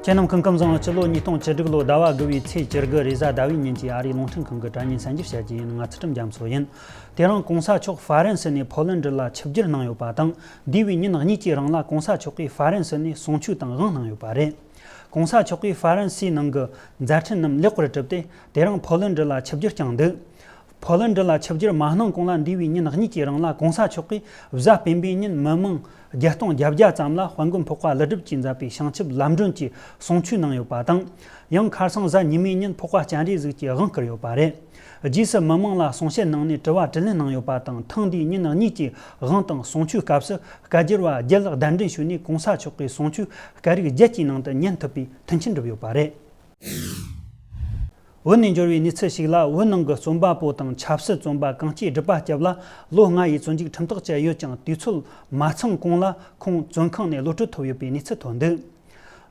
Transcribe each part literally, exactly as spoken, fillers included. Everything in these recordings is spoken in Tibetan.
ཁྱེད་རྣམས་སྐུ་ཁམས་བཟང་། སྤྱི་ལོ་ཉིས་སྟོང་བཅུ་དྲུག་ལོ་ཟླ་བ་དགུ་བའི་ཚེས་བཅུ་དགུ་རེས་གཟའ་ཟླ་བའི་ཉིན་གྱི་ཨ་རིའི་རླུང་འཕྲིན་ཁང་གི་དྲ་བརྙན་གསན་རྒྱུ་བྱ་རྒྱུ་ཡིན། ང་ཚུལ་ཁྲིམས་རྒྱ་མཚོ་ཡིན། དེ་རིང་གོང་ས་མཆོག་ཧྥ་རན་སི་ནས་ཕོ་ལན་ཌི་ལ་ཆིབས་བསྒྱུར་གནང་ཡོད་པ་དང་། འདས་པའི་ཉིན་གཉིས་ཀྱི་རིང་ལ་གོང་ས་མཆོག་གིས་ཧྥ་རན་སི་ནས་གསུང་ཆོས་དང་དབང་གནང་ཡོད་པ་རེད། གོང་ས་མཆོག་གིས་ཧྥ་རན་སིའི་ནང་གི་མཛའ་འཕྲིན་རྣམས་ལེགས་པར་གྲུབ་སྟེ། དེ་རིང་ཕོ་ལན་ཌི་ལ་ཆིབས་བསྒྱུར་བསྐྱངས་འདུག་ཕོ་ལན་ཌི་ལ་ཆིབས་བསྒྱུར་མ་གནང་གོང་ལ། འདས་པའི་ཉིན་གཉིས་ཀྱི་རིང་ལ་གོང་ས་མཆོག་གིས་གཟའ་སྤེན་པའི་ཉིན་མི་མང་བརྒྱད་སྟོང་བརྒྱད་བརྒྱ་ཙམ་ལ་དཔལ་མགོན་འཕགས་པ་ཀླུ་སྒྲུབ་ཀྱིས་མཛད་པའི་བྱང་ཆུབ་ལམ་སྒྲོན་གྱི་གསུང་ཆོས་གནང་ཡོད་པ་དང་། ཡང་ཁ་སང་གཟའ་ཉི་མའི་ཉིན་འཕགས་པ་སྤྱན་རས་གཟིགས་ཀྱི་དབང་བསྐུར་ཡོད་པ་རེད། རྗེས་སུ་མི་མང་ལ་གསུང་བཤད་གནང་ནས་དྲི་བ་དྲིས་ལན་གནང་ཡོད་པ་དང་། ཐེངས་འདིའི་ཉིན་གཉིས་ཀྱི་དབང་དང་གསུང་ཆོས་སྐབས་སུ་སྐད་སྒྱུར་བ་བརྒྱད་གདན་འདྲེན་ཞུས་ནས། གོང་ས་མཆོག་གི་གསུང་ཆོས་སྐད་རིགས་བརྒྱད་ཀྱི་ནང་དུ་ཉན་ཐུབ་པའི་མཐུན་རྐྱེན་བསྒྲུབས་ཡོད་པ་རེད། བོད་ནས་འབྱོར་བའི་གནས་ཚུལ་ཞིག་ལ། བོད་ནང་གི་རྩོམ་པ་པོ་དང་ཆབ་སྲིད་བཙོན་པ་གངས་སྐྱེས་སྒྲུབ་པ་སྐྱབས་ལ་ལོ་ལྔ་ཡི་བཙོན་འཇུག་ཁྲིམས་ཐག་བཅད་ཡོད་ཀྱང་། དུས་ཚོད་མ་ཚང་གོང་ལ་ཁོང་བཙོན་ཁང་ནས་གློད་གྲོལ་ཐོབ་ཡོད་པའི་གནས་ཚུལ་ཐོན་འདུག་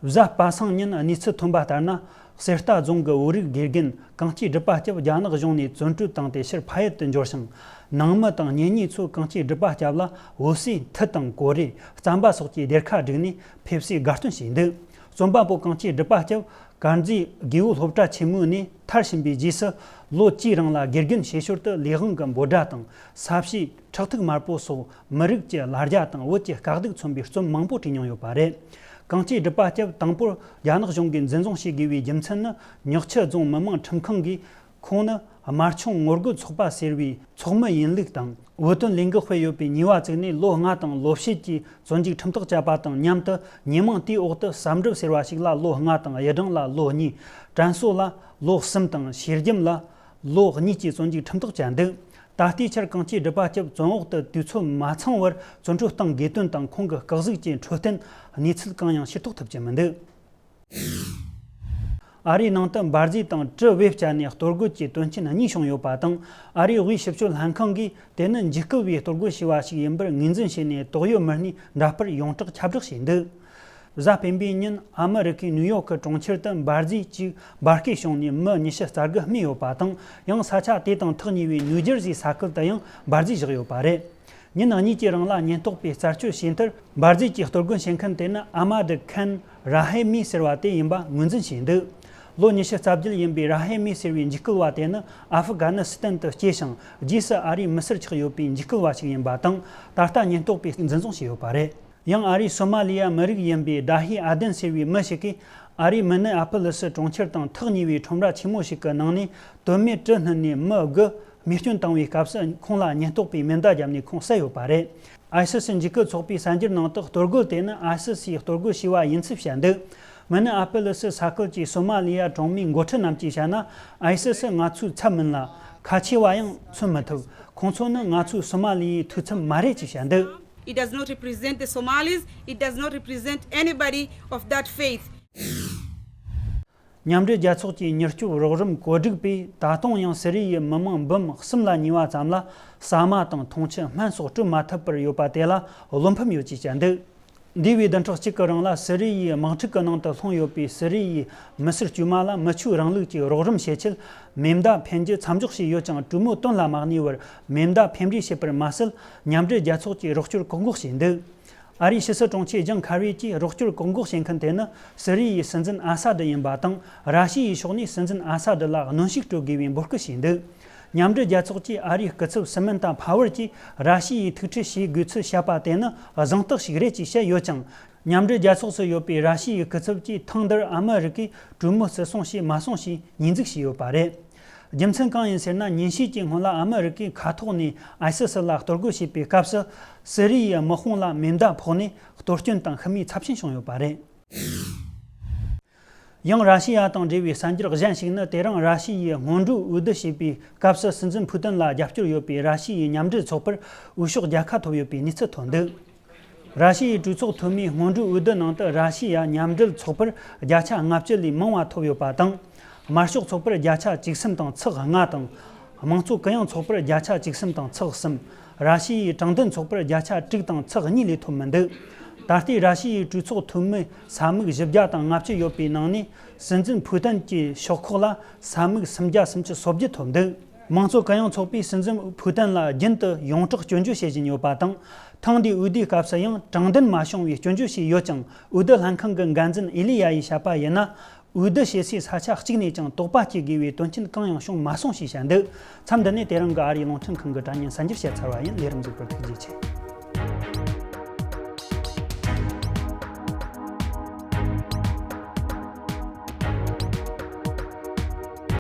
གཟའ་པ་སངས་ཉིན་གནས་ཚུལ་ཐོན་པ་ལྟར་ན། གསེར་རྟ་རྫོང་གི་བོད་རིགས་དགེ་རྒན་གངས་སྐྱེས་སྒྲུབ་པ་སྐྱབས་རྒྱ་ནག་གཞུང་ནས་བཙོན་གྲོལ་བཏང་སྟེ་ཕྱིར་ཕ་ཡུལ་དུ་འབྱོར་ཞིང་། ནང་མི་དང་གཉེན་ཉེ་ཚོས་གངས་སྐྱེས་སྒྲུབ་པ་སྐྱབས་ལ་འོད་ཟེར་མཐུ་དང་གོ་རེ་རྩམ་པ་སོགས་ཀྱི་སྡེར་ཁ་བསྒྲིགས་ནས་ཕེབས་བསུའི་དགའ་སྟོན་བྱས་འདུག་རྩོམ་པ་པོ་གངས་སྐྱེས་སྒྲུབ་པ་སྐྱབས་དཀར་མཛེས་དགེའུ་སློབ་གྲྭ་ཆེན་མོ་ནས་མཐར་ཕྱིན་པའི་རྗེས་སུ། ལོ་བཅུའི་རིང་ལ་དགེ་རྒན་བྱེད་ཞོར་དུ་ལས་དབང་གི་འབོད་སྒྲ་དང་། ས་བྱིའི་ཁྲག་ཐིགས་དམར་པོ་སོགས་མི་རིགས་ཀྱི་ལ་རྒྱ་དང་བོད་ཀྱི་དཀའ་སྡུག་མཚོན་པའི་རྩོམ་མང་པོ་བྲིས་མྱོང་ཡོད་པ་རེད། གངས་སྐྱེས་སྒྲུབ་པ་སྐྱབས་དང་པོར་རྒྱ་ནག་གཞུང་གིས་འཛིན་བཟུང་བྱེད་དགོས་པའི་རྒྱུ་མཚན་ནི། ཉག་ཆུ་རྫོང་མི་དམངས་ཁྲིམས་ཁང་གིས་ཁོང་ནི་དམར་ཆུང་ངོ་རྒོལ་ཚོགས་པ་ཟེར་བའི་ཚོགས་མི་ཡིན་ལུགས་དང་། བོད་དོན་ལས་འགུལ་སྤེལ་ཡོད་པའི་ཉེས་པ་བཙུགས་ནས་ལོ་ལྔ་དང་ལོ་ཕྱེད་ཀྱི་བཙོན་འཇུག་ཁྲིམས་ཐག་བཅད་པ་དང་མཉམ་དུ། ཉེས་མིང་དེའི་འོག་ཏུ་བསམ་གྲུབ་ཟེར་བ་ཞིག་ལ་ལོ་ལྔ་དང་། གཡུ་སྦྲང་ལ་ལོ་གཉིས། དྲན་གསོ་ལ་ལོ་གསུམ་དང་། ཤེས་རྒྱམ་ལ་ལོ་གཉིས་ཀྱི་བཙོན་འཇུག་ཁྲིམས་ཐག་བཅད་འདུག་ད་ལྟའི་ཆར་གངས་སྐྱེས་སྒྲུབ་པ་སྐྱབས་བཙོན་འོག་ཏུ་དུས་ཚོད་མ་ཚང་བར་བཙོན་གྲོལ་གཏོང་དགོས་དོན་དང་། ཁོང་གི་སྐུ་གཟུགས་ཀྱི་འཕྲོད་བསྟེན་གནས་ཚུལ་གང་ཡང་ཕྱིར་རྟོགས་ཐུབ་ཀྱི་མི་འདུག་ཨ་རིའི་ནང་དུ་འབར་རྫས་དང་གྲི་བེད་སྤྱད་ནས་གཏོར་རྒོལ་གྱི་དོན་རྐྱེན་གཉིས་བྱུང་ཡོད་པ་དང་། ཨ་རིའི་དབུས་ཞིབ་དཔྱོད་ལྷན་ཁང་གིས་དེ་ནི་འཇིགས་སྐུལ་བའི་གཏོར་རྒོལ་བྱས་པ་ཞིག་ཡིན་པར་ངོས་འཛིན་བྱས་ནས། དོགས་ཡོད་མི་སྣའི་འདྲ་པར་ཡོངས་གྲགས་ཁྱབ་བསྒྲགས་བྱས་འདུག་གཟའ་སྤེན་པའི་ཉིན་ཨ་མི་རི་ཀའི་ནིའུ་ཡོག་གི་གྲོང་ཁྱེར་དུ་འབར་རྫས་ཀྱིས་འབར་གས་བྱུང་ནས་མི་ཉི་ཤུ་རྩ་དགུ་རྨས་ཡོད་པ་དང་། ཡང་ས་ཆ་དེ་དང་ཐག་ཉེ་བའི་ནིའུ་ཇར་སི་ས་ཁུལ་དུ་ཡང་འབར་རྫས་བཞག་ཡོད་པ་རེད། ཉིན་གཉིས་ཀྱི་རིང་ལ་ཉེན་རྟོག་པས་རྩད་གཅོད་བྱས་མཐར། འབར་རྫས་ཀྱི་གཏོར་རྒོལ་བྱེད་མཁན་དེ་ནི་ཨ་མ་ཌི་ཁན་ར་ཧེ་མི་ཟེར་བ་དེ་ཡིན་པ་ངོས་འཛིན་བྱས་འདུག་ལོ་ཉི་ཤུ་རྩ་བརྒྱད་ཡིན་པའི་ར་ཧེ་མི་ཟེར་བའི་འཇིགས་སྐུལ་བ་དེ་ནི་ཨ་ཧྥུ་གྷ་ནི་སི་ཐན་དུ་སྐྱེས་ཤིང་། རྗེས་སུ་ཨ་རིའི་མི་སེར་ཆགས་ཡོད་པའི་འཇིགས་སྐུལ་བ་ཞིག་ཡིན་པ་དང་། ད་ལྟ་ཉེན་རྟོག་པས་འཛིན་བཟུང་བྱས་ཡོད་པ་རེད། ཡང་ཨ་རིའི་སོ་མ་ལི་ཡ་མི་རིགས་ཡིན་པའི་ཌ་ཧི་ཨ་དན་ཟེར་བའི་མི་ཞིག་གིས། ཨ་རིའི་མི་ནི་ཨ་ཕི་ལི་སི་གྲོང་ཁྱེར་དང་ཐག་ཉེ་བའི་ཁྲོམ་ར་ཆེན་མོ་ཞིག་གི་ནང་ནས་དོན་མེད་གྲི་བསྣུན་ནས་མི་དགུ་རྨས་སྐྱོན་བཏང་བའི་སྐབས་སུ། ཁོང་ལ་ཉེན་རྟོག་པས་མེ་མདའ་བརྒྱབ་ནས་ཁོང་བསད་ཡོད་པ་རེད། ཨའི་སི་སི་འཇིགས་སྐུལ་ཚོགས་པའི་གསར་འགྱུར་ནང་དུ། གཏོར་རྒོལ་དེ་ནི་ཨའི་སི་སིས་གཏོར་རྒོལ་བྱས་པ་ཡིན་ཚུལ་བཤད་འདུག་མི་ནི་ཨ་ཕི་ལི་སི་ས་ཁུལ་གྱི་སོ་མ་ལི་ཡ་གྲོང་མིའི་འགོ་ཁྲིད་རྣམས་ཀྱིས་བཤད་ན། ཨའི་སི་སི་ང་ཚོའི་ཚབ་མིན་ལ། ཁ་ཆེ་བ་ཡང་མཚོན་མི་ཐུབ། ཁོང་ཚོ་ནི་ང་ཚོའི་སོ་མ་ལི་ཡའི་འཐུས་ཚབ་མ་རེད་ཅེས་བཤད་འདུག It does not represent the Somalis. It does not represent anybody of that faith. མཉམ་འབྲེལ་རྒྱལ་ཚོགས་ཀྱི་མྱུར་སྐྱོབ་རོགས་རམ་བཀོད་སྒྲིག་པས། ད་དུང་ཡང་སི་རི་ཡའི་མི་མང་འབུམ་གསུམ་ལ་ཉེ་བ་ཙམ་ལ་ཟ་མ་དང་འཐུང་ཆུ་སྨན་སོགས་སྤྲོད་མ་ཐུབ་པར་ཡོད་པ་དེ་ལ་བློ་ཕམ་ཡོད་ཅེས་བཤད་འདུག་འདས་པའི་བདུན་ཕྲག་གཅིག་གི་རིང་ལ་སི་རི་ཡའི་དམག་འཁྲུག་གི་ནང་དུ་ལྷུང་ཡོད་པའི་སི་རི་ཡའི་མི་སེར་དཀྱུས་མ་ལ་མི་ཆོས་རིང་ལུགས་ཀྱི་རོགས་རམ་བྱེད་ཆེད་མེ་མདའ་འཕེན་རྒྱུ་མཚམས་འཇོག་བྱས་ཡོད་ཀྱང་། གྲོས་མོལ་དོན་ལ་མ་གནས་བར་མེ་མདའ་འཕེན་རེས་བྱས་པར་མ་ཟད། མཉམ་འབྲེལ་རྒྱལ་ཚོགས་ཀྱི་རོགས་སྐྱོར་བཀག་འགོག་བྱས་འདུག་ཨ་རིའི་ཕྱི་སྲིད་དྲུང་ཆེ་ཇོན་ཁ་རི་གྱིས་རོགས་སྐྱོར་བཀག་འགོག་བྱེད་མཁན་དེ་ནི་སི་རི་ཡའི་སྲིད་འཛིན་ཨ་ས་ཏི་ཡིན་པ་དང་། ར་ཤི་ཡའི་ཕྱོགས་ནས་སྲིད་འཛིན་ཨ་ས་ཏི་ལ་གནོན་ཤུགས་སྤྲོད་དགོས་པའི་འབོད་སྐུལ་བྱས་འདུག་མཉམ་འབྲེལ་རྒྱལ་ཚོགས་ཀྱི་ཨ་རིའི་སྐུ་ཚབ་སི་མན་ཐ་ཕ་ཝར་གྱིས་ར་ཤི་ཡའི་ཐུག་འཕྲད་བྱེད་དགོས་ཚུལ་བཤད་པ་དེ་ནི་གཟེངས་རྟགས་ཤིག་རེད་ཅེས་བཤད་ཡོད་ཀྱང་། མཉམ་འབྲེལ་རྒྱལ་ཚོགས་སུ་ཡོད་པའི་ར་ཤི་ཡའི་སྐུ་ཚབ་ཀྱིས་ཐེངས་འདིར་ཨ་མི་རི་ཀས་གྲོས་མོལ་བརྩི་སྲུང་བྱས་མ་སོང་ཞེས་ཉེས་འཛུགས་བྱས་ཡོད་པ་རེད། རྒྱུ་མཚན་གང་ཡིན་ཟེར་ན། ཉིན་ཤས་ཀྱི་སྔོན་ལ་ཨ་མི་རི་ཀས་མཁའ་ཐོག་ནས་ཨའི་སི་སི་ལ་གཏོར་རྒོལ་བྱས་པའི་སྐབས་སུ། སི་རི་ཡའི་དམག་དཔུང་ལ་མེ་མདའ་ཕོག་ནས་གཏོར་སྐྱོན་དང་ཤི་རྨས་ཚབས་ཆེན་བྱུང་ཡོད་པ་རེད། ཡང་ར་ཤི་ཡ་དང་འབྲེལ་བའི་གསར་འགྱུར་གཞན་ཞིག་ནི། དེ་རིང་ར་ཤི་ཡའི་སྔོན་འགྲོའི་འོས་བསྡུ་བྱས་པའི་སྐབས་སུ། སྲིད་འཛིན་ཕུ་ཏིན་ལ་རྒྱབ་སྐྱོར་ཡོད་པའི་ར་ཤི་ཡའི་མཉམ་འབྲེལ་ཚོགས་པར་འོས་ཤོག་བརྒྱ་ཁ་ཐོབ་ཡོད་པའི་གནས་ཚུལ་ཐོན་འདུག་ར་ཤི་ཡའི་གྲོས་ཚོགས་འཐུས་མིའི་སྔོན་འགྲོའི་འོས་བསྡུ་ནང་དུ། ར་ཤི་ཡ་མཉམ་འབྲེལ་ཚོགས་པར་བརྒྱ་ཆ་ལྔ་བཅུ་ལས་མང་བ་ཐོབ་ཡོད་པ་དང་། དམར་ཤོག་ཚོགས་པར་བརྒྱ་ཆ་བཅུ་གསུམ་དང་ཚེག་ལྔ་དང་། དམངས་གཙོ་གུ་ཡངས་ཚོགས་པར་བརྒྱ་ཆ་བཅུ་གསུམ་དང་ཚེག་གསུམ། ར་ཤི་ཡའི་དྲང་བདེན་ཚོགས་པར་བརྒྱ་ཆ་དྲུག་དང་ཚེག་གཉིས་ལས་ཐོབ་མི་འདུག་ད་ལྟའི་ར་ཤི་ཡའི་གྲོས་ཚོགས་འཐུས་མི་ས་མིག་བཞི་བརྒྱ་དང་ལྔ་བཅུ་ཡོད་པའི་ནང་ནས། སྲིད་འཛིན་ཕུ་ཏན་གྱི་ཤོག་ཁག་ལ་ས་མིག་སུམ་བརྒྱ་སུམ་ཅུ་སོ་བརྒྱད་ཐོབ་འདུག་དམངས་གཙོ་གུ་ཡངས་ཚོགས་པས་སྲིད་འཛིན་ཕུའུ་ཏན་ལ་རྒྱུན་དུ་ཡོངས་གྲགས་སྐྱོན་བརྗོད་བྱེད་བཞིན་ཡོད་པ་དང་། ཐེངས་འདིའི་འོས་བསྡུའི་སྐབས་སུ་ཡང་དྲང་བདེན་མ་བྱུང་བའི་སྐྱོན་བརྗོད་བྱས་ཡོད་ཀྱང་། འོས་བསྡུ་ལྷན་ཁང་གི་འགན་འཛིན་ཨེ་ལི་ཡ་ཡིས་བཤད་པ་ཡིན་ན། འོས་བསྡུ་བྱེད་སའི་ས་ཆ་གཅིག་ནས་ཀྱང་དོགས་པ་སྐྱེ་དགོས་པའི་དོན་རྐྱེན་གང་ཡང་བྱུང་མ་སོང་ཞེས་བཤད་འདུག་མཚམས་འདི་ནས་དེ་རིང་གི་ཨ་རིའི་རླུང་འཕྲིན་ཁང་གི་དྲ་བརྙན་གསར་འགྱུར་བཤད་ཚར་བ་ཡིན། ལས་རིམ་གཟིགས་པར་ཐུགས་རྗེ་ཆེ།